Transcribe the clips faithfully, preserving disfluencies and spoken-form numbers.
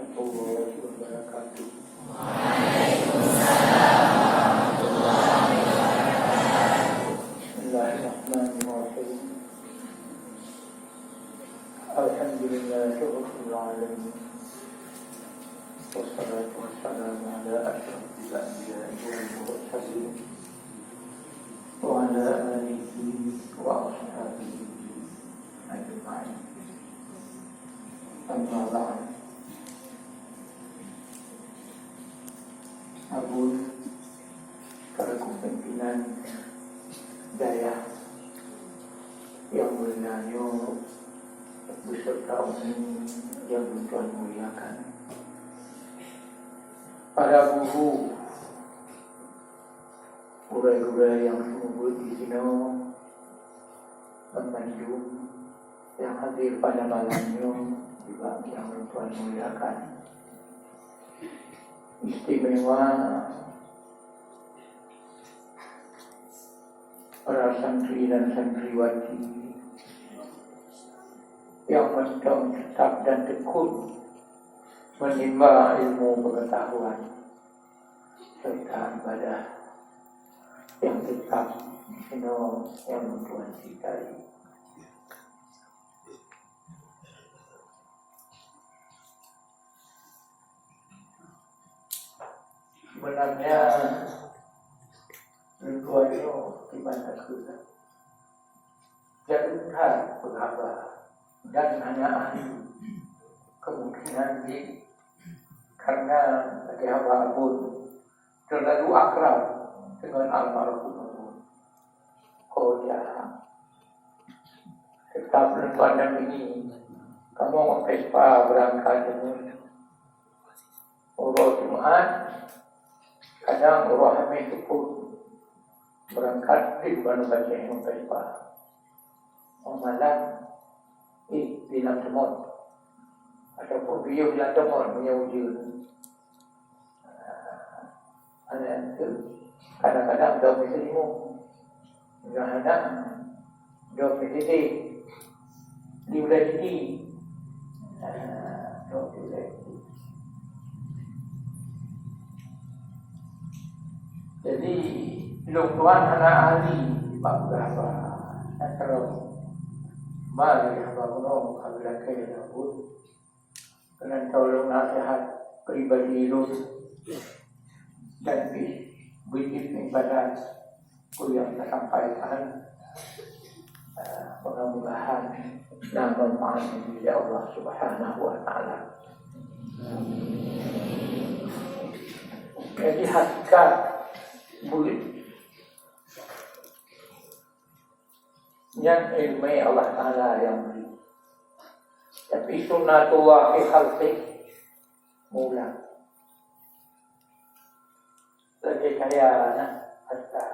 warahmatullahi wabarakatuh. بسم الله الرحمن الرحيم. الحمد لله رب العالمين. والصلاة والسلام على أشرف الأنبياء والمرسلين وعلى آله وأصحابه أجمعين. أما بعد. Abon, selaku pimpinan dayah nyang mulia nyoe, beserta umi nyang ulôn tuan muliakan. Para guru, gurée-gurée nyang seumeubeuet disinoe, banmandum nyang hadir pada malam nyoe juga nyang ulôn tuan muliakan. Istimewa para santri dan santriwati nyang mantong teutap dan tekun menimba ilmu pengetahuan serta ibadah nyang teutap disinoe nyang ulôn tuan cintai. Sebenarnya, ulôn tuan nyoe kiban takheun. Jareueng that peugah haba dan hana ahli. Kemungkinan jih karena lagée haba Abon terlalu akrab dengan almarhum Abon. Koja. Teutap lôn tuan dampingi. Kamoe Vespa beurangkat deungon uroe Jumat, kadang uroe Hamèh teupôt beurangkat di Banda Aceh ngon Vespa. Óh malam, eh, di Lam Teumon. Ataupun biyeu di Lam Teumon meunyoe ujeuen. Aneuk tu kadang-kadang dua meter lima. Kadang-kadang dua meter di ulèe siti. Ah, dua meter ulèe siti. Jadi, lôn tuan hana ahli bak peugah haba. Nyan keureung. Mari haba bunoe ka geulakèe lôn buet. Keunan tolong nasihat pribadi lôn dan pih beujeuet ibadat peue nyang tasampaikan. Eh, mudah-mudahan na manfaat di Allah Subhanahu wa Taala. Jadi, hakikat buet nyan ileumèe Allah Taala nyang bri. Tapi sunnatullah fi khalqih mula. Lagèe kaya na harta.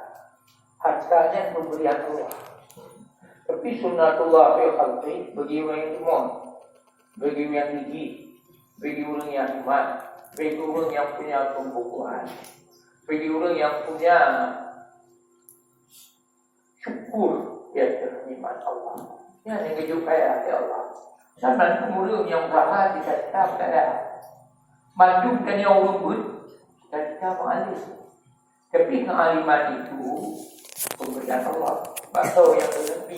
Harta nyan pemberian Allah. Tapi sunnatullah fi khalqih bagi ureueng nyang deungon, bagi ureueng nyang gigih, bagi ureueng nyang iman, bagi ureueng nyang punya pembukaan, bagi ureueng nyang punya syukur di ateueh nikmat Allah. Nyan nyang geujok kaya lé Allah. Sama ureueng nyang usaha cita-cita kaya. Mandum tanyoe ureueng beuet cita-cita meualém. Tapi keualiman itu pemberian Allah. Bak soe nyang geuleubi.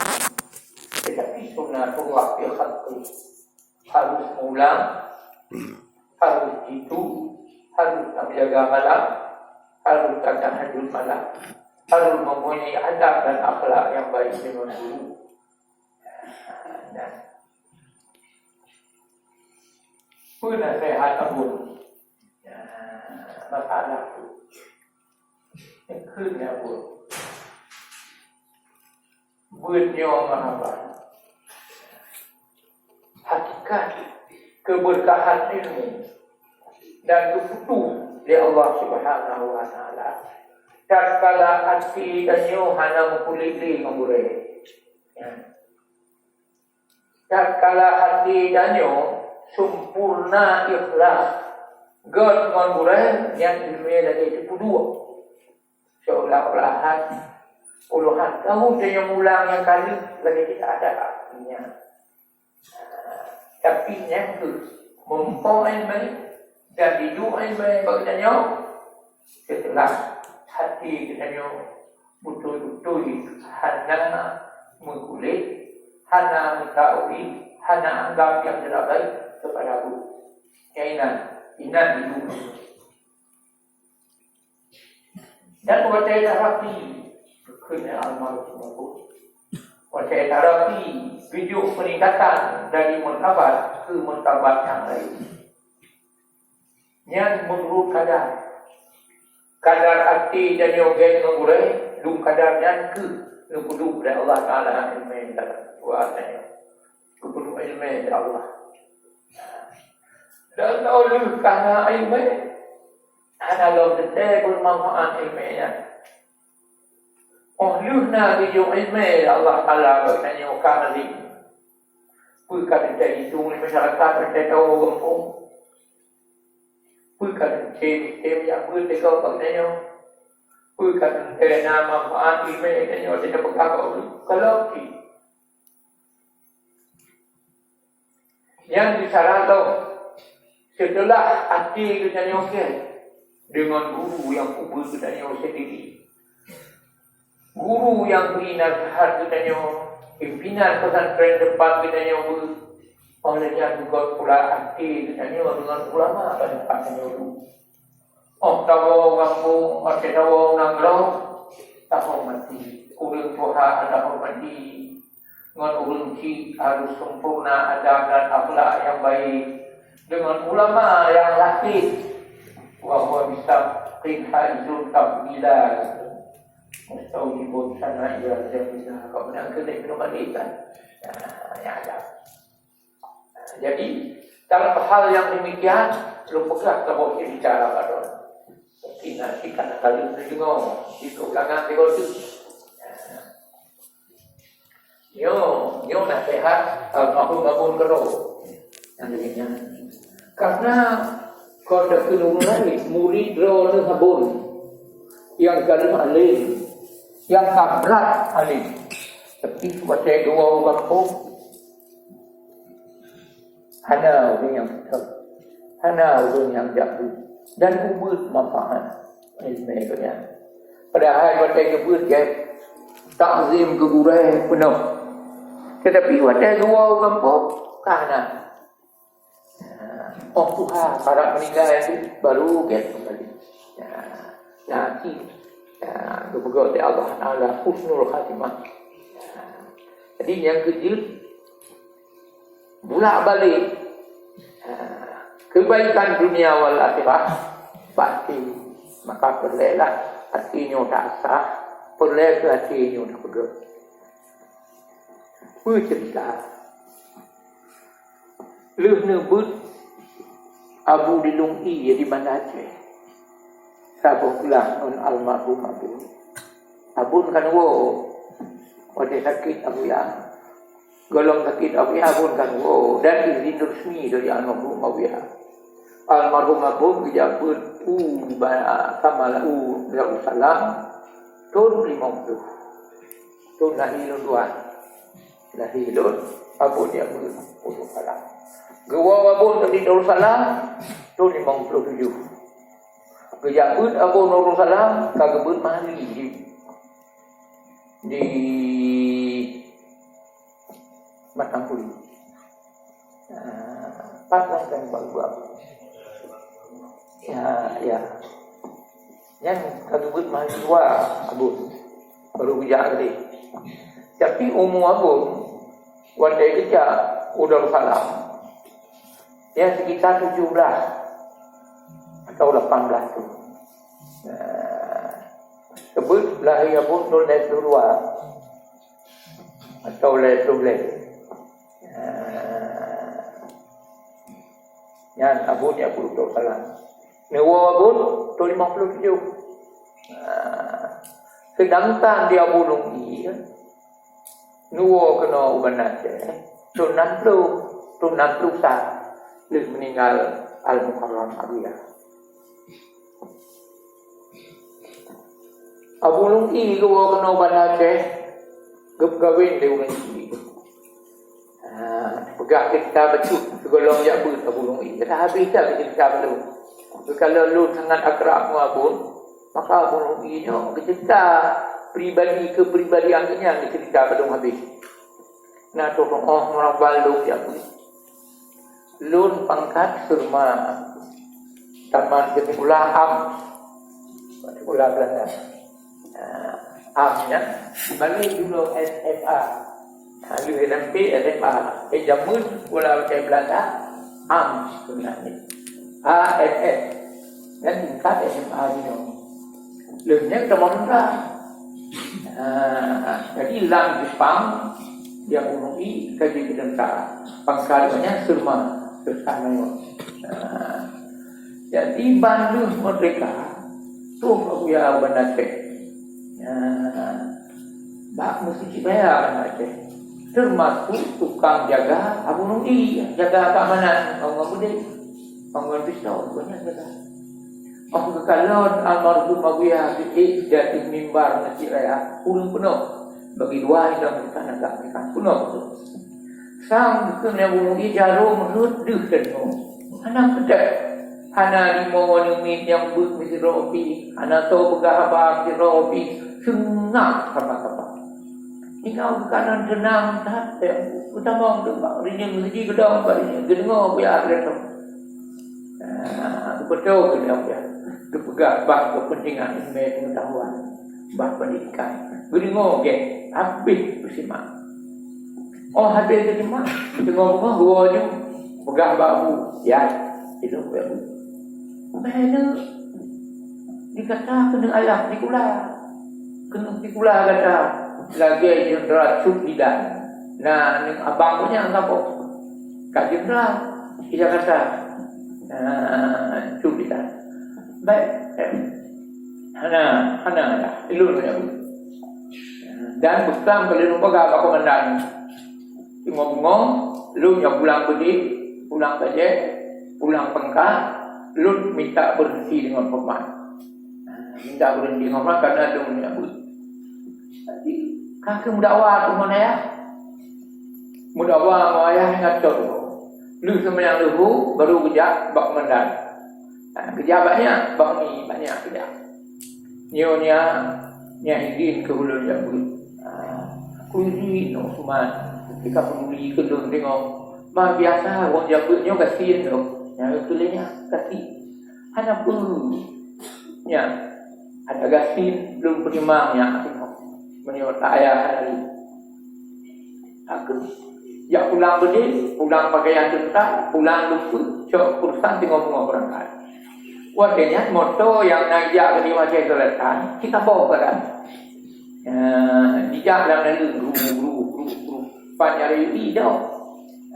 Tetapi sunnatullah fi khalqih. Harus mulang, harus jitu, harus tameujaga malam, harus tatahajud malam, harus mempunyai adab dan akhlak nyang baik deungon guru. Nah, peue naseuhat Abon? Nah, masalah tu. Kheun lé Abon. Buet nyoe meuhaba. Hakikat keberkahan ilmu dan geupeuduek lé Allah Subhanahu wa Taala. Tatkala até tanyoe hana meukulét lé ngon gurée. Tatkala até tanyoe sempurna ikhlas, gét ngon gurée, nyan ileumèe lagèe teupeuduek. Seolah-olahan puluhan tahun tanyoe mulang nyang ka lheueh lagèe kita ada artinya. Tapi nyan kheueh Mumpung iéleumé dan diduek iéleumé bak geutanyoe, seuteulah até geutanyoe beutôi-beutôi hana meuguléh, hana meutauri, hana anggab nyang teunabai keupada Allah. Nyan inan, inan diduek iéleumé. Dan watée tarapi, kheun almarhum Abu, watée tarapi, geujok peuningkatan dari martabat keu martabat nyang laén. Nyan meunurot kadar. Kadar até tanyoe gét ngon gurée, dum kadar nyan kheueh neupeudong lé Allah Taala iéleumé dalam dua tanyoe. Geupeudong iéleumé lé Allah. Dan óh lheueh ka na iéleumé, hana lom teuntée beumanfaat iéleumé nyan. Óh lheueh na geujok iéleumé lé Allah Taala bak tanyoe ka alim, peue ka teuntée jiteueng lé masyarakat watée tawoe u gampông? Peue ka teuntée miseue nyang beuet teuka bak tanyoe? Peue ka teuntée na manfaat iéleumé tanyoe watée tapeugah bak ureuëng? Ka lom cit. Nyang bicara lom, seuteulah até geutanyoe gét deungon guru nyang ubit geutanyoe sendiri, guru nyang bri naseuhat geutanyoe, pimpinan pesantren teumpat geutanyoe beuet, óh lheueh nyan beugöt pula até geutanyoe deungon ulama bak teumpat tanyoe duduk. Óh tawoe u gampông, óh tawoe u nanggroe, tahoreumat ureuëng tuha, tahoreumat ngon ureuëng chik, harôh sempurna adab dan akhlak nyang baik, deungon ulama nyang latif, wa huwa bisabbin haizun tabdila, mustaujibun sana'iyal jamila. Kau menang keuneuk keuneuk mandi kan? Nah, ya ada. Jadi, dalam hal yang demikian, lôn peugah saboh cerita bak droe. Mungkin nanti kana kali neudeungoe di keulangan di Gosip. Nyoe, nyoe nasihat almarhum Abon keudroe. Nyang demikian. Karena kon deuh keuneuk laén, murit droeneuh Abon nyang galeh alim, nyang ka brat alim. Tapi watée geuwoe u gampông, hana ureuëng nyang peutreuk, hana ureuëng nyang jak beuet, dan ubit manfaat iéleumé geuh nyan. Padahai watée geubeuet gét, takzim keu gurée peunoh. Teutapi watée geuwoe u gampông, ka hana. Óh tuha, para meuninggai tu baru gét keumbali. Nah, cit, nah, geupeugah lé Allah Taala husnul khatimah. Jadi nyang keujeuet, bulak balik, nah, kebaikan dunia wal akhirah pasti. Maka peureulée lah até nyoe taasah, peureulée keu até nyoe tapeugah. Peue cerita? Lheueh neubeuet Abu di Lung Ie di Banda Aceh, saboh geulah ngon almarhum Abon. Abon kan woe, watée sakét Abuya. Gohlom sakét Abuya, Abon kan woe, dan izin resmi dari almarhum Abuya. Almarhum Abon geujak beuet u Ba-, Kamala u Darussalam thon limong ploh. Thon lahé lôn dua. Lahé lôn, Abon jak beuet u Darussalam. Geuwoe Abon di Darussalam thon limong ploh tujoh. Geujak beuet Abon u Darussalam ka geubeuet mahali di, di Matang Kuli. Ah, pat lam kan bak buah. Ya, ya. Nyan ka geubeuet mahasiswa Abon, baru geujak tadi. Tapi umu Abon watée geujak u Darussalam, ya, sekitar tujuh belas atau lapan belas tu. Nah, teubeuet lahé Abon thon lhée ploh dua atau lhée ploh lhée. Nah, nyan Abon jak beuet u Darussalam. Neuwoe Abon thon limong ploh tujoh. Nah, seudangkan di Abu Lung Ie, neuwoe keunoe u Banda Aceh thon nam ploh, thon nam ploh sa lheueh meuninggai Al-Mukarram Abuya. Abu Lung Ie geuwoe keunoe Banda Aceh, geupeukawén lé ureuëng Cina. Ah, Gah cerita beutôi, sigohlom jak beuet Abu Nu'i. Ka habéh that cerita beutôi. Kalau lôn sangat akrab ngon Abu, maka Abu Nu'i nyoe cerita pribadi keupribadian geuhnyan cerita padum habéh. Na teuh oh meurabal lôn jak beuet. Lôn pangkat seureuman. Tamat sikula am. Sikula Beulanda. Ah, am nyan. Balik dulu S M A. Ha, lheueh S M P, S M A. Eh, jameun sikula bahasa Beulanda, am sebenarnya. A S S. Dan tingkat S M A jinoe. Lheueh nyan ka Beulanda. Ah, jadi lam Jepang, dia Abu Nu'i ka jadi tentara. Pangkat nyan seureuman, seureuman mayor. Ah, jadi ban lheueh merdeka, troh Abuya u Banda Aceh. Ah, bak meuseujid raya Banda Aceh. Termasuk tukang jaga Abu Nu'i, jaga keamanan, bangon beudé, bangon pistol, banyak jaga. Óh geukalon almarhum Abuya geuék di ateueh mimbar Meuseujid Raya, ureuëng peunoh. Bagi dua inong bukan agak mereka peunoh tu. Sang geukheun nyang bunoe jaroe rhot deuh dan nyoe. Hana peugah. Hana limong neumiet nyang beuet meusidroe pih. Hana soe peugah haba meusidroe pih. Seungab kaba-kaba. Tinggai geukalon teunang that, eh, peutamong tu bak rinyeun meuseujid geudong bak rinyeun geudeungoe buya lé tu. Ah, beutôi keu lôn, ya. Geupeugah bah keupeuntengan ilmu pengetahuan, bah pendidikan. Geudeungoe gét, habéh peusimak. Oh, habéh geusimak, teungoh beungoh geuwoe nyoe peugah bak Abu, ya, itu Abu. Meunan dikata keuneuk ayah sikula. Keuneuk sikula gata lagée Jenderal Cut Lidan. Na, aneuk abang gobnyan saboh. Ka Jenderal di Jakarta. Na, Cut Lidan. Baik. Hana, hana dah. Ilôn meunyoe. Dan beuklam keu lôn peugah bak komandan. Teungoh beungoh, lôn nyang pulang beudé, pulang bajée, pulang pangkat, lôn minta beureuhenti deungon horeumat. Minta beureuhenti horeumat karena lôn nyang beuet. Jadi, ka keuh meudakwa keu ngon ayah. Meudakwa ngon ayah ngon cok. Lheueh seumayang leuhô, baru geujak bak komandan. Ha, geujak bak nyak, bak mi, bak nyak geujak. Nyoe nyak, nyak idin keu ulôn jak beuet. Ha, aku idin, Usman. Tapi ka peuduli keu lôn teungoh. Bah biasa, wong jak beuet nyoe gasien lom. Nyan geukheun lé nyak, gasien. Hana peue. Nyan, ada gasien lôn peutimang nyan. Meunyoe tak payah lari. Aku jak pulang beudé, pulang pakaian teuntara, pulang lumpur, cok urusan teungoh beungoh beurangkat. Watée nyan moto nyang na jak keu Aceh Selatan, kita bawa ke dalam. Ya, dijak lam lalu, gru, gru, gru, gru. Pan nyari ui dah.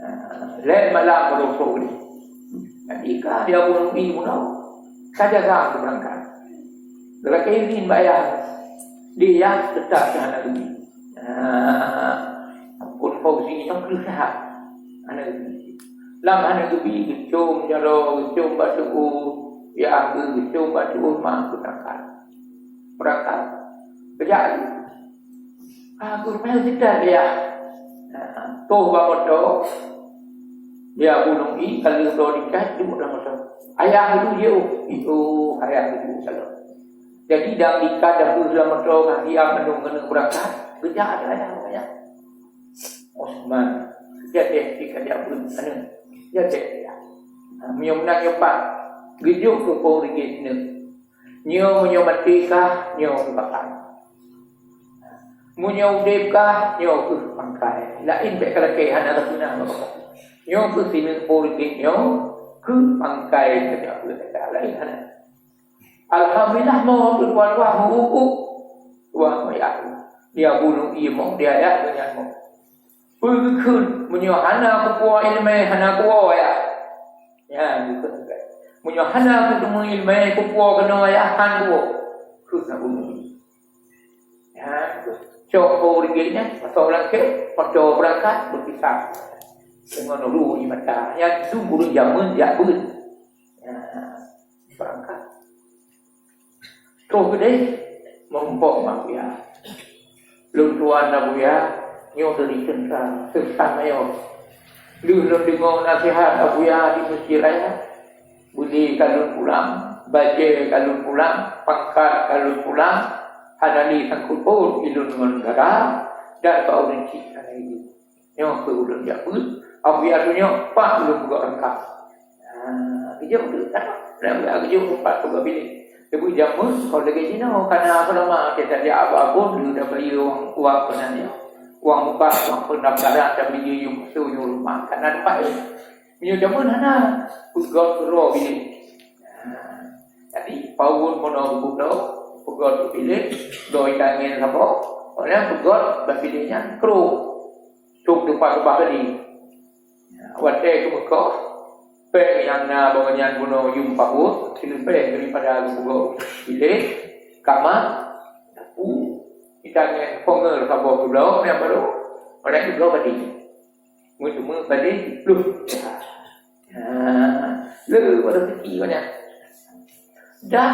Ah, lhée malam baru trok ni. Jadi ka dia bunuh ui bunuh. Ka jaga tu berangkat. Lelaki ini bayar. Dia tetap ke anak ui. Ah, pun Fauzi nyang keusahat. Anak ui. Lam anak ui geucom jaroe, geucom batu, ya, geucom batu, mak berangkat. Berangkat. Kejak. Aku rupanya sedar dia. Nah, toh bak moto. Dia bunuh i, kalau udah nikah, jemput dalam moto. Ayah dulu dia, oh, itu ayah dulu kalau. Jadi, dah nikah, dah pun dalam moto, ngan dia menung kena berangkat. Kejak ada ayah, ayah. Osman, dia deh, dia kerja pun, anu. Dia deh, ya. Nah, meunyoe menang, nyoe pat. Geujok ke pong ringgit ni. Nyoe meunyoe maté kah, nyoe keuh bakai. Meunyoe udeb kah, nyoe keuh pangkai. Laén bék ka lakée hana geupeuna. Nyoe keuh sineuk po ringgit nyoe keuh pangkai saja, laén hana. Alhamdulillah, mo teuh tuan-tuan meurumpok. Tuan meuyak. Dia bunuh ié mo, dia yak deungon mo. Peue geukheun, meunyoe hana kupuwoe iéleumé, hana kuwoe ayah. Nyan geukheun. Meunyoe hana kuteumé iéleumé, kupuwoe keunoe ayah, han kuwoe. Kheun na bunoe. Nyan, cok po ringgit nyan, pasoe lam kèh, pasoe beurangkat, beupisah. Deungon ruh di mata. Nyan dum ureueng jameun jak beuet. Nyan, beurangkat. Troh keudeh, meurumpok ngon Abuya. Lôn tuan Abuya, nyoe dari teuntara, teuntara mayor. Lheueh lôn deungoe naseuhat Abuya di Mesjid Raya, beudé ka lôn pulang, bajée ka lôn pulang, pangkat ka lôn pulang, hana lé sangkot pon ilôn ngon dara, dan bak ureuëng chik hana ilôn. Nyoe keuh ulôn jak beuet, Abuya tunyok pat ulôn peugah rangkang. Ah, geujok tu, tak? Lam geujok empat puluh bilik. Ibu jameun, kalau lagi jinoe, karena apa lama kita dia apa pun, dia dah beli uang, uang apa namanya? Uang muka, uang pendaftaran, dah beli yum tu, yum rumah. Karena tempat ni. Minyak jameun hana, peugah suruh bilik. Ah, jadi, paun mana buku tu, peugah tu bilik, doi tangan apa, orang peugah, biliknya kru. Cok depan rumah tadi. Watée keu Meukah, péng nyang na bangai nyan bunoe yum pahut, sileubeh daripada geupeugah ilée, kama, dapu, kita ngon pongeur saboh kiblaih nyang barô, oleh kiblaih badi. Meuteumé badi pluh. Ha, le pada rezeki banyak. Dan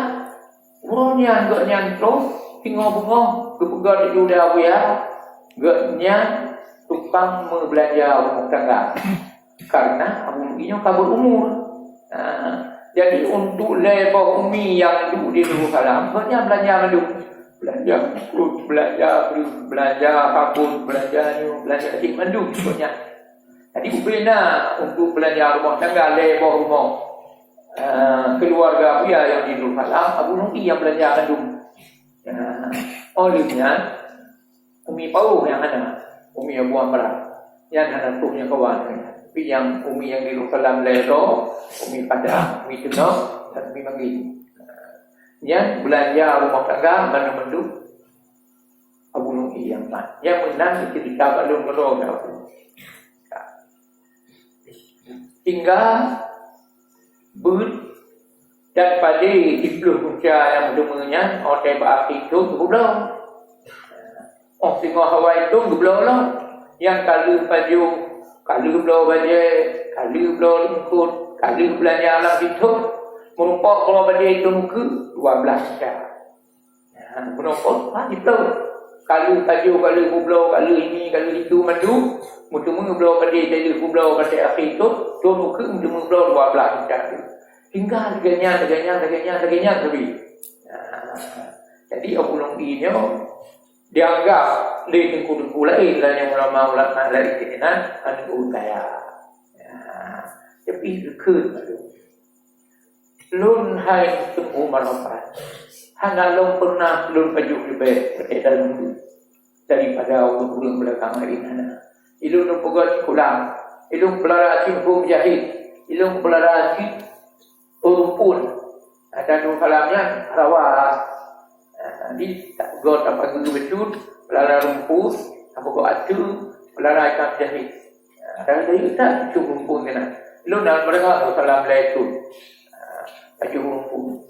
uroe nyan gobnyan troh singoh beungoh geupeugah laju lé Abuya, gobnyan tukang meubeulanja rumoh tangga. Karena Abu Lu'i nyoe ka beurumur. Ha, jadi untuk lhée boh umi nyang duek di Darussalam, gobnyan beulanja mandum. Beulanja kruet, beulanja breueh, beulanja sabon, beulanja nyoe, beulanja cit mandum gobnyan. Jadi ubena untuk beulanja rumoh tangga lhée boh rumoh. Ah, keuluwarga Abuya nyang di Darussalam, Abu Lu'i nyang beulanja mandum. Ah, óh lheueh nyan, umi Pauh nyang hana, umi Abu Amran. Nyan hana troh nyang kawan. Tapi nyang umi nyang di Darussalam lhée droe, umi Padang, umi Teunong, dan umi Manggis. Nyan beulanja rumoh tangga mandum-mandum Abu Lu'i nyang mat. Nyang meunan cerita bak lôn keudroe dah. Tinggai beuet dan padé siplôh desya nyang meuteumé nyan, watée bak akhé thon geubloe. Óh singoh awai thon geubloe lom, nyang ka lheueh pajoh, ka lheueh bloe bajée, ka lheueh bloe eungkôt, ka lheueh beulanja lam sithon, meurumpok bloe bajée thon ukeue dua blaih desya. Ha, bunoe phon, ha, jiplôh. Ka lheueh pajoh, ka lheueh peubloe, ka lheueh ini, ka lheueh itu mandum. Meuteumé bloe padé, ka lheueh peubloe, ka lheueh akhé thon, thon ukeue meuteumé bloe dua blaih desya. Tinggai lagée nyan, lagée nyan, lagée nyan, lagée nyan teubi. Ha, jadi Abu Lu'i nyoe dianggap lé teungku-teungku laén, lagée ulama-ulama laén keunan, aneuëk ureuëng kaya. Ha, tapi geukheun mandum. Lôn hai Teungku Marhaban, hana lôn peureunah lôn pajoh leubeh watée lôn dum daripada ureuëng-ureuëng beulakang laén hana. Ilôn lôn peugöt sikula, ilôn peulara cit huköm jahé, ilôn peulara cit rumpun. Ada dua kalam nyan rawa. Jadi, tak peugöt apa guru beutôi, peulara rumpun, apa guru atu, peulara ikan jahé. Dan dari kita cuma rumpun kena. Ilôn dalam mereka salam lé tu. Pajoh rumpun.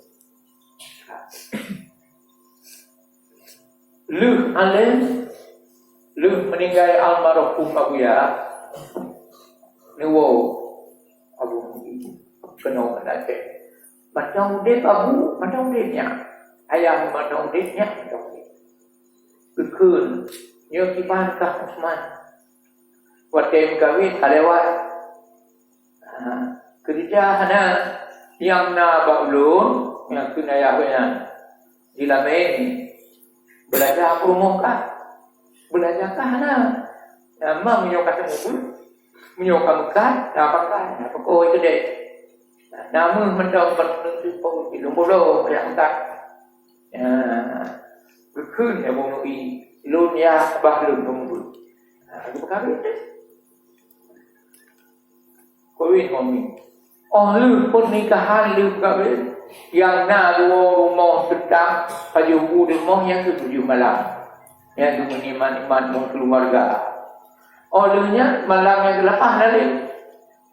Lheueh além, lheueh meuninggai almarhum Abuya, neuwoe Abu Muhyiddin keunoe Aceh. Mantong udeb Abu, mantong udeb nyak. Ayah mantong udeb, nyak mantong udeb. Geukheun, nyoe kiban kah Usman. Watée meukawen ka lewat. Ha, keureuja hana nyang na bak ulôn, nyang kheun ayah nyan. Di lamin, beulanja peurumoh kah? Beulanja kah hana? Nama meunyoe ka teumubeuet? Meunyoe ka meukat, na pakai, na pakoi keudeh. Nama mantong ban meuneueng teupeu, ilôn bolo, ayah meukat. Ya, geukheun ya bunoe, lôn ya bah lôn teumubeuet. Ha, geupeukawen deh. Kawin suami. Óh lheueh pernikahan lheueh kawin, nyang na dua rumoh seutang pajoh bu rumoh nyang keu tujoh malam. Nyang keu meunikmat-nikmat ngon keuluwarga. Óh lheueh nyan, malam nyang keulapah na lé.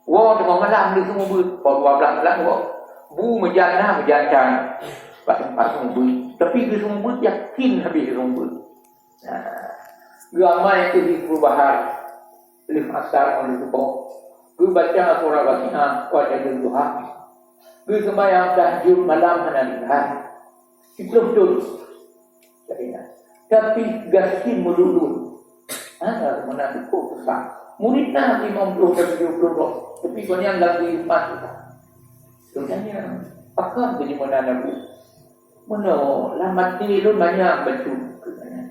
Woe teungoh malam lheueh seumeubeuet, poh dua blaih malam woe. Bu meujan na, meujan can. Bak teumpat seumeubeuet. Tapi geuseumeubeuet yakin habéh geuseumeubeuet. Nah, geuamai keu di perubahan lheueh asar ngon lheueh suboh. Geubaca surah Fatihah watée lheueh duha. Geuseumayang tahajud malam hana tinggai. Siplôh thon. Tapi gasien meululu. Hana meunan dukung susah. Murit na limong ploh dan tujoh ploh boh, tapi gobnyan lam kehidupan kita. Sebenarnya, pakon keu jeuet meunan Abu? Meunoe, lam até lôn manyang bacut.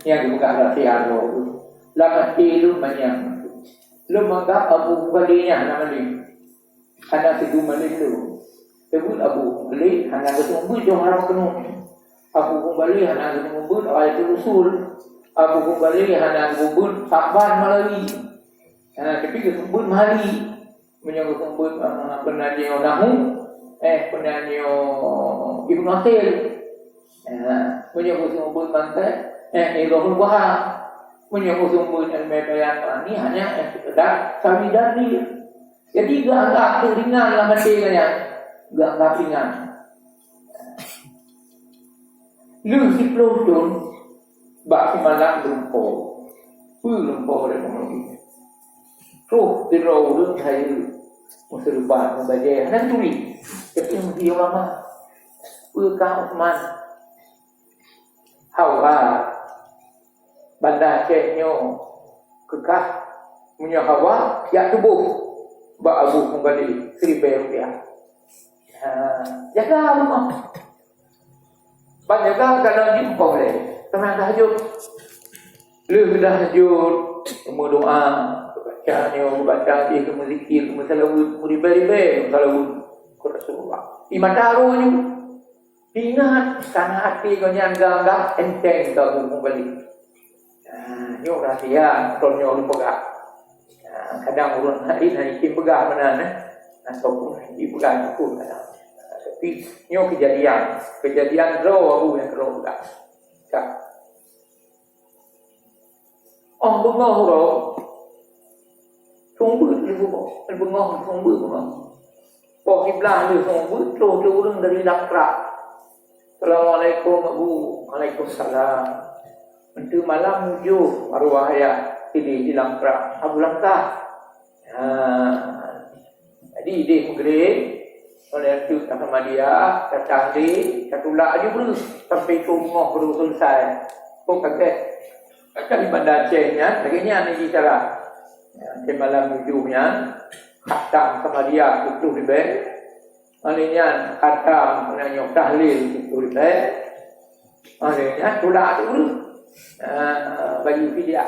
Nyang geupeugah rahsia droe. Lam até lôn manyang bacut. Lôn manggab Abu Ghazali nyan hana malém. Hana sigoe malém lôn. Teubeuet Abu Ghazali hana geuseumeubeuet Jauharul Kanun. Abu Ghazali hana geuseumeubeuet Ghayatul Usul. Abu Ghazali hana geuseumeubeuet Sa'ban Malawi. Ha, tapi geuseumeubeuet Mahali. Meunyoe geuseumeubeuet, ah, peunan nyoe Nahu, eh, peunan nyoe Ibnu Athir. Ah, meunyoe geuseumeubeuet Mantan, eh, Ibnu Wahab. Meunyoe geuseumeubeuet Ilmu Bayan, ah, ni hanya, eh, sekedar sawi dalil. Jadi, geuanggab teuh ringan lam até gobnyan. Geuanggab ringan. Lheueh siploh thon, bak simalam lumpoe. Peue lumpoe lé meunurot? Troh sidroe ureueng hayeue, meuseureuban, meubajèe, hana geuturi. Tapi meusigoe lama. Peue ka Utsman? Hawa. Banda Aceh nyoe keu kah, meunyoe hawa, jak tuboh bak Abu Mughali siribèe rupiah. Ha, jaga rumoh. Ban jaga ka lheueh jeuet poh lé, teungoh tahajud. Lheueh tahajud, meudoa, baca nyoe, baca jih, meuzikir, meusalaweuet, meuribèe-ribèe meusalaweuet keu Rasulullah. Di mata roh nyoe, ingat, karena até gobnyan geuanggab enteng keu Abu Mughali. Nah, nyoe rahsia, kon nyoe lôn peugah. Nah, kadang ureueng laén hana jipeugah meunan, eh. Ataupun jipeugah pun kadang. Tapi nyoe keujadian, keujadian droe Abu nyang keudroe peugah. Ka. Oh, beungoh uroe, seumeubeuet lé beungoh, beungoh seumeubeuet beungoh. Poh siblaih lheueh seumeubeuet, troh lé ureueng dari Langkrak. "Assalamualaikum, Abu." "Waalaikumsalam." Eunteuk malam mujôh arwah ayah sideh di Langkrak, Abu Langkah. Ha. Jadi, idéh Maghrib, mulai teuk ka Samadiyah, ka tahlil, ka tulak aju breuh, sampai keu beungoh breuh selesai. Kok ka gèt? Kan di Banda Aceh nyan, lagèe nyan ni cara. Ya, di malam mujôh nyan, khatam Samadiyah tujoh ribèe. Malam nyan, khatam, nyan nyoe tahlil tujoh ribèe. Malam nyan, tulak tu breuh. Ah, baju fidyah.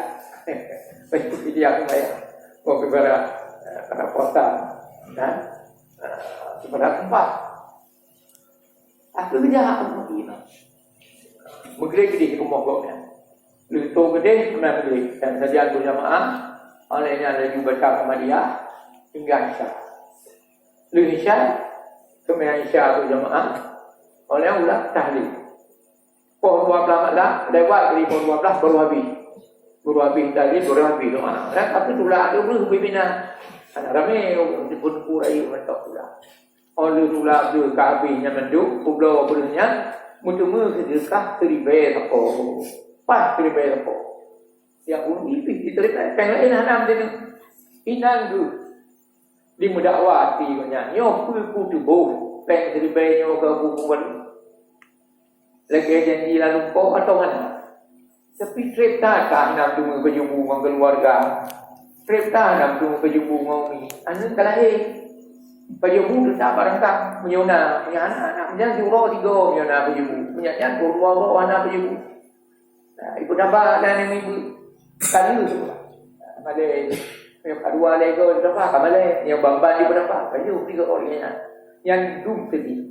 Baju fidyah sembahyang. Kok keubeura, ah, keubeura puasa. Dan, ah, keubeura seumpah. Aku keuja aku mungkin. Maghrib di rumoh gobnyan. Lheueh tô keudéh, seunang keudéh. Dan sajan beujamaah, óh lheueh nyan laju baca Samadiyah, hingga Isya. Lheueh Isya, seunang Isya beujamaah, óh lheueh ulang tahlil. Poh dua blaih malam, lewat dari poh dua blaih, baru habéh. Baru habéh tahlil, baru habéh doa. Dan aku tulak tu breuh pimpinan. Hana ramé, teungku-teungku rayeuk mantong tulak. Óh lheueh tulak breuh ka habéh nyan mandum, peubloe breuh nyan, meuteumé seudeukah siribèe sapo. Paih siribèe sapo. Nyang ureueng pih siribèe, péng laén hana meuteumé. Inan geuh. Di meudakwa até gobnyan, nyoe peue kutuboh péng siribèe nyoe keu Abu Mughali? Lagèe janji lam lumpoe atau hana? Tapi trép that ka hana meuteumé pajoh bu ngon keuluwarga. Trép that hana meuteumé pajoh bu ngon umi. Aneuk ka lahé. Pajoh bu teutap barangkang. Meunyoe na, meunyoe hana, hana. Meunyoe siuroe sigoe meunyoe na pajoh bu. Meunyoe nyan, dua uroe hana pajoh bu. Nah, ibu naba dan ibu-ibu. Ka lheueh tu. Malèe. Meunyoe ka dua lhèe goe, ibu naba ka malèe. Meunyoe ban-ban ibu naba, pajoh sigoe nyan. Nyan dum seudeh.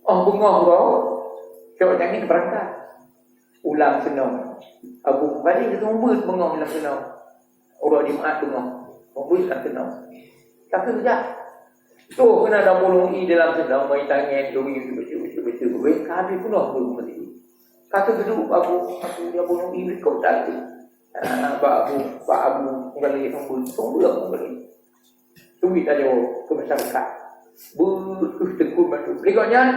Oh, beungoh uroe, cok nyang ngieng beurangkat. U Lam Seunoe. Abu Mughali geuseumeubeuet beungoh u Lam Seunoe. Uroe Jumat beungoh. Seumeubeuet Lam Seunoe. Tapi jak. Toh keunan Abu Nu'i di Lam Seunoe, mai tangieng, duri, beutôi, beutôi, beutôi. Ka habéh peunoh Abu Mughali. Ka teuduek Abu, Abu, Abu Nu'i likot tadi. Ah, bak Abu, bak Abu Mughali, seumeubeuet, seumeubeuet Abu Mughali. Tuwi tajaweub keu masyarakat. Beuet keuh teungku mandum. Lé gobnyan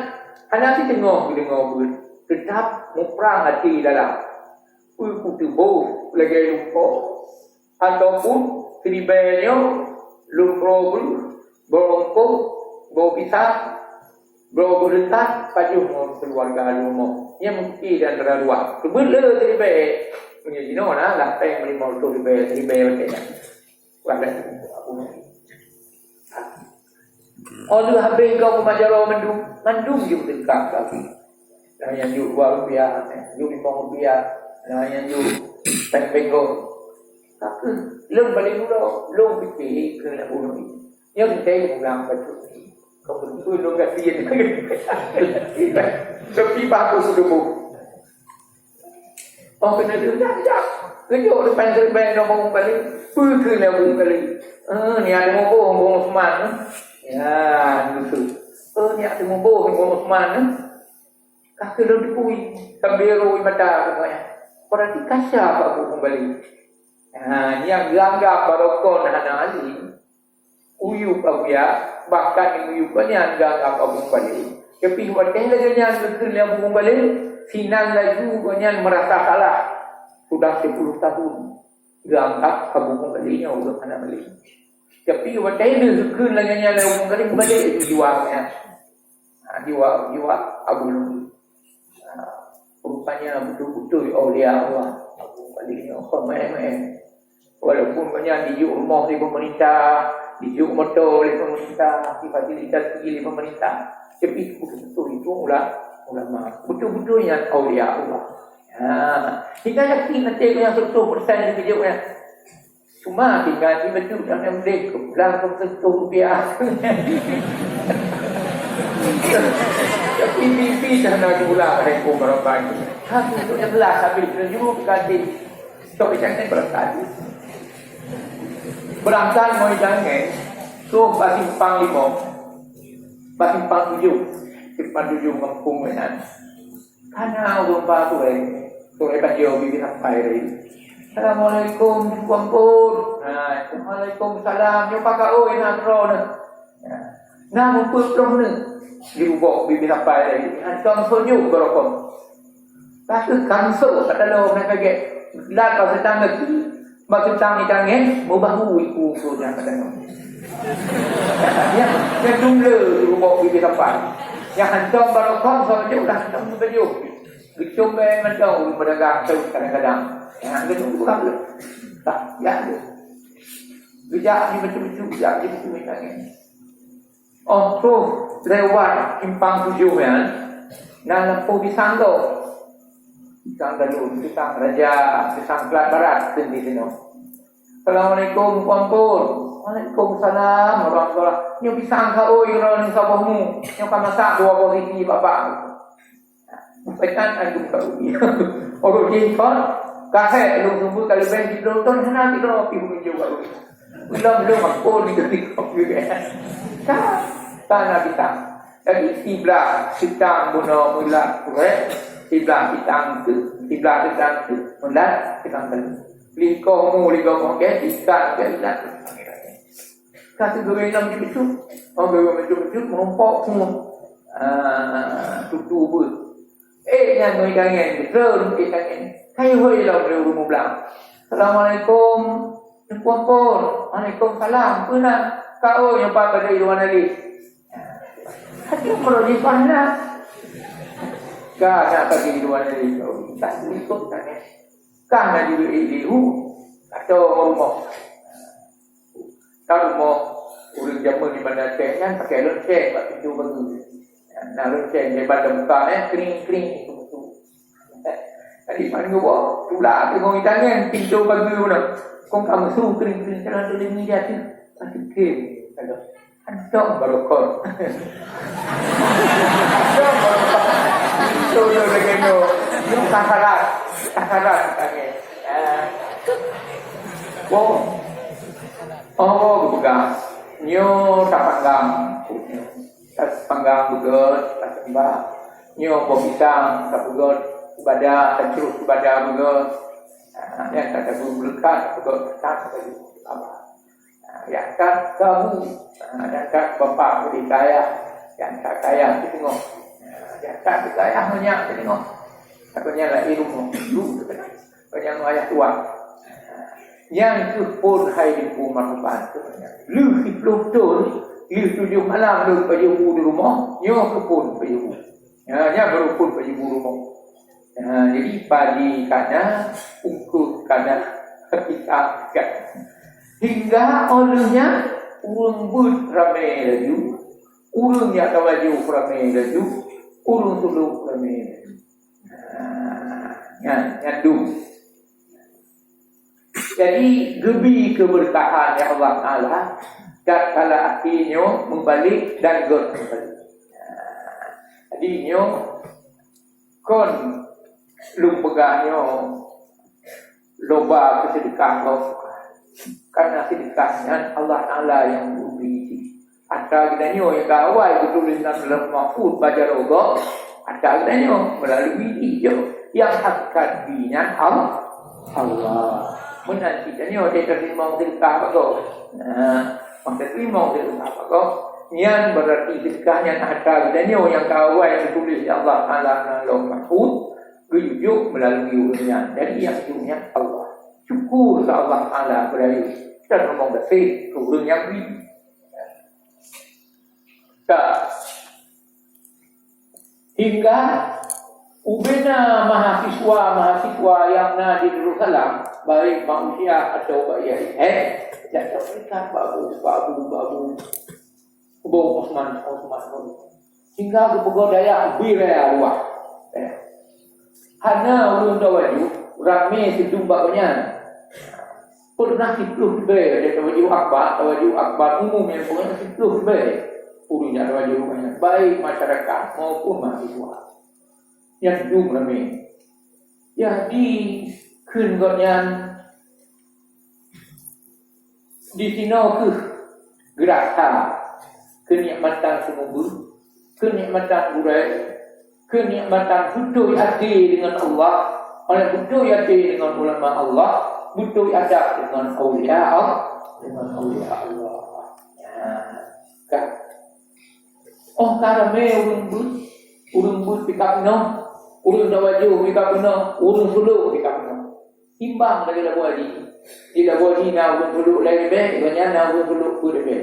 hana siteungoh geudeungoe beuet, teutap muprang até dalam. Peue kutuboh lagèe lumpoe, ataupun siribèe nyoe lôn broe breuh, broe eungkôt, broe pisang, Bloe beureutah pajoh ngon keuluwarga di rumoh. Nyan meusti di antara dua. Keubeut le siribèe. Meunyoe jinoe na, lah péng limong reutôh ribèe, ribèe watèe nyan. Kurang dari Abu Nabi. Oh, lheueh habéh gob peumajaroe mandum, mandum jeuet teuka lagi. Nah, nyang jeuet dua rupiah, nyang jeuet limong rupiah, nah, nyang jeuet péng-péng gob. Tapi lôn balik dulu, lôn pikir keu Abu Nabi. Nyan teuntèe pulang bacut. Kau beutôi lôn gasien. Tapi bagus tubuh. Oh, kena deuh dah, dah. Kejok depan gerbang nombor kali. Peue keu lé nombor kali. Eh, ni ada nombor nombor Osman. Ya, betul. Oh, ni ada nombor nombor Osman. Kaki lôn tepui. Sambil rui mata katanya. Berarti kasar Abu Mumbali. Ha, nyang geuanggap barokon hana alim. Uyub Abuya, bahkan di uyub gobnyan geuanggap Abu Mubalek. Tapi watèe lagèe nyan geukheun lé Abu Mubalek, sinan laju gobnyan meurasa salah. Sudah sepuluh tahun geuanggap Abu Mubalek nyoe ureueng hana malém. Tapi watèe lheueh geukheun lagèe nyan lé Abu Mubalek, Mubalek laju jua nyan. Ha, jua, jua Abu Mubalek. Ha, rupanya beutôi-beutôi aulia Allah. Abu Mubalek nyoe kon maén-maén. Walaupun gobnyan jijok rumoh lé pemerintah, jijok moto lé pemerintah, difasilitasi lé pemerintah, tapi beutôi-beutôi itu ula-, ulama. Beutôi-beutôi nyan aulia Allah. Ha, kita yakin nanti yang seratus persen dikejut ya. Cuma tinggal di masjid dan yang boleh kepulang ke seratus rupiah. Tapi mimpi dah nak kepulang hari pun barokah. Satu tu yang belas habis, tujuh kasih. Tok ikan ni berangkat. Berangkat mau ikan ni. Tu bak simpang lima. Bak simpang tujuh. Simpang tujuh kampung kan. Kana ureueng ba turai. Turai banjir bibit sampai tadi. Assalamualaikum, Teungku Ampon. Nah, waalaikumsalam. Nyoe pakak oi na droeneuh. Nah, na mupeue ploh neuh. Di ubok bibit sampai tadi. Hantom sonyok barokon. Tapi kamsok kat dalam nak kaget. Lat bak seutang lagi, bak seutang ikangen, meubahu iku usul nyang kat dalam. Ya, ya jumlah tu bak bibit sampai. Yang hantom barokon sama je udah hantom setuju. Geucom bèe mantong ureueng pedagang tu kadang-kadang. Ya, geutunggu lah tu. Tak, ya tu. Geujak di betul-betul, geujak di betul ikangen. Oh, troh lewat simpang tujoh nyan, na lampôh pisang gob. Pisang galon, pisang raja, pisang plat barat, kheun di sinoe. Assalamualaikum, Teungku Ampon. Waalaikumsalam warahmatullah. Nyoe pisang ka oi keudroe nyoe saboh mu. Nyoe ka masak dua boh siti babah. Bukan antum tahu. Orang jin kon, kahek lôn sumber kalau bèn di Blauton hana di Blauton pi menuju baru. Belum belum aku ni tu di kopi. Ka, ka na kita. Jadi siblah sitang bunoe mulat kurek, siblah sitang tu, siblah sitang tu mulat sitang telu. Lingkoh mu, lingkoh mu ke, sitang ke mulat. Ka teuh geuwei lom jipeucut. Oh, geuwei lom jipeucut, meurumpok semua. Ah, tutu beuet. Eh, nyan meuidangen, jitreun meuidangen. Kayu hôi lom lé ureueng mublang. Assalamualaikum. Teungku Ampon. Waalaikumsalam. Peue na? Ka, oh, nyoe pat bajèe luwa naleh. Hati meurojih paih na. Ka na bajèe luwa naleh. Oh, tak ikut tangan. Kah na jeuet ié-ié hu, atau rumoh. Ka rumoh ureueng jameun di Banda Aceh nyan pakai lonceng bak pintoe pageue. Na lonceng leubeh lam muka, eh, kring, kring, itu, itu. Jadi, man geuwoe, tulak teungoh itanyan pintoe pageue na. Kong ka meusu kring, kring, jalan tu lima jatuh. Pasti kring, kata. Hantom barokon. Hantom barokon. Itu dia lagi nyoe. Nyoe kasaran. Kasaran katanya. Ah. Oh. Oh, geupeugah. Nyoe tapanggang. Tapanggang beugöt, tasembah. Nyoe boh pisang, tapeugöt. Ibadah, tacrok ibadah beugöt. Ah, nyan ka tapeugöt, tapeugöt. Nah, nyang that kabu, nah, nyang that bapak bri kaya, nyang that kaya teungoh. Nah, nyang that kaya meunyak teungoh. Atau nyang laén rumoh, lu teukeunai. Atau nyang ayah tuan. Nyang keuh phôn hai Teungku Marhaban. Lheueh siplôh thôn, lheueh tujoh malam lôn pajoh bu di rumoh, nyoe keuh phôn pajoh bu. Nyan, nyan baru phôn pajoh bu rumoh. Nah, jadi padi kana, ungkup kana, hakikat kana. Hingga óh lheueh nyan, ureuëng beuet ramé laju, ureuëng nyang ka laju ramé laju, ureuëng sulok ramé laju. Nah, nyan, nyan dum. Jadi, geubi keubeurkahan lé Allah Taala, tatkala até nyoe meubalek dan göt meubalek. Jadi, nyoe kon lôn peugah nyoe loba keu seudeukah gob. Karena seudeukah nyan Allah Taala nyang geubri. Atra geutanyoe nyang ka awai geutuléh lam Lauh Mahfuz bak jaroe gob, atra geutanyoe meulalu jih. Nyang hakikat jih nyan Allah. Allah. Meunan cit tanyoe teurimong seudeukah bak gob. Nah, maka teurimong seudeukah bak gob, nyan berarti seudeukah nyan atra geutanyoe nyang ka awai geutuléh lé Allah Taala lam Lauh Mahfuz, geujok meulalu ureuëng nyan. Jadi, nyang jok nyan Allah. Syukur keu Allah Taala beurayeuk dan rumoh gaséh keu ureuëng nyang bri. Ka. Hingga ubena mahasiswa-mahasiswa nyang na di Darussalam, baik manusia atau baik nyang laén, jak teupeugah babu, babu, babu. Ubak Utsman, Utsman, Utsman. Hingga geupeugoe dayah ubé raya luwah. Eh. Hana ureuëng tawaju, ramé sidum bak gobnyan. Pernah siplôh ribèe, ada tawaju akbar, tawaju akbar umum nyang pernah siplôh ribèe. Ureuëng nyang tawaju gobnyan, baik masyarakat maupun mahasiswa. Nyang dum ramé. Jadi, kheun gobnyan, Disinoe kheueh geurasa keunikmatan seumeubeuet, keunikmatan gurèe, keunikmatan beutôi até deungon Allah, oleh beutôi até deungon ulama Allah, beutôi adab deungon aulia Allah, deungon aulia Allah. Nah, ka. Óh ka ramé ureuëng beuet, ureuëng beuet pih ka peunoh, ureuëng tawaju pih ka peunoh, ureuëng sulok pih ka peunoh. Imbang lagèe labu haji. Di labu haji na ureuëng sulok lhèe ribèe, di gobnyan na ureuëng sulok peuet ribèe.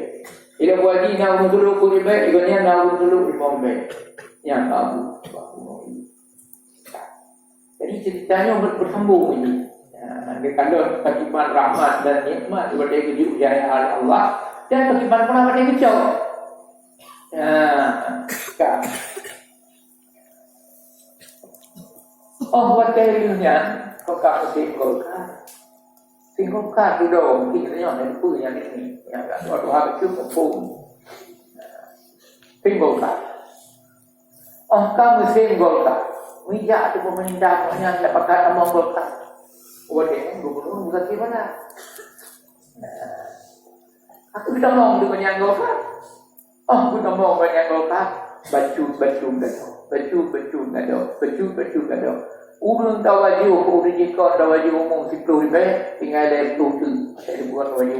Di labu haji na ureuëng sulok peuet ribèe, di gobnyan na ureuëng sulok limong ribèe. Nyan babu. Jadi, ceurita nyoe ber-, beusambông ini. Ya, di kalon bagaimana rahmat dan nikmat daripada geujok jaya oleh Allah dan bagaimana pula daripada geucok. Ya, kan. Óh watèe lheueh nyan, ka musim Golkar. Musim Golkar dudoe, mungkin nyoe, nyan peue nyan ini. Nyan ka tuha-tuha beutôi muphom. Musim Golkar. Óh ka musim Golkar, meujak ateueh pemerintah nyan dapat tamong Golkar. Watèe nyan gubernur Muzakir Manaf. Aku geutamong di gobnyan Golkar. Óh geutamong gobnyan Golkar, bacut-bacut gadôh, bacut-bacut gadôh, bacut-bacut gadôh. Ureuëng tawaju, ureuëng jikon tawaju umum siplôh ribèe, tinggai lhèe plôh teuk. Asai dibuat tawaju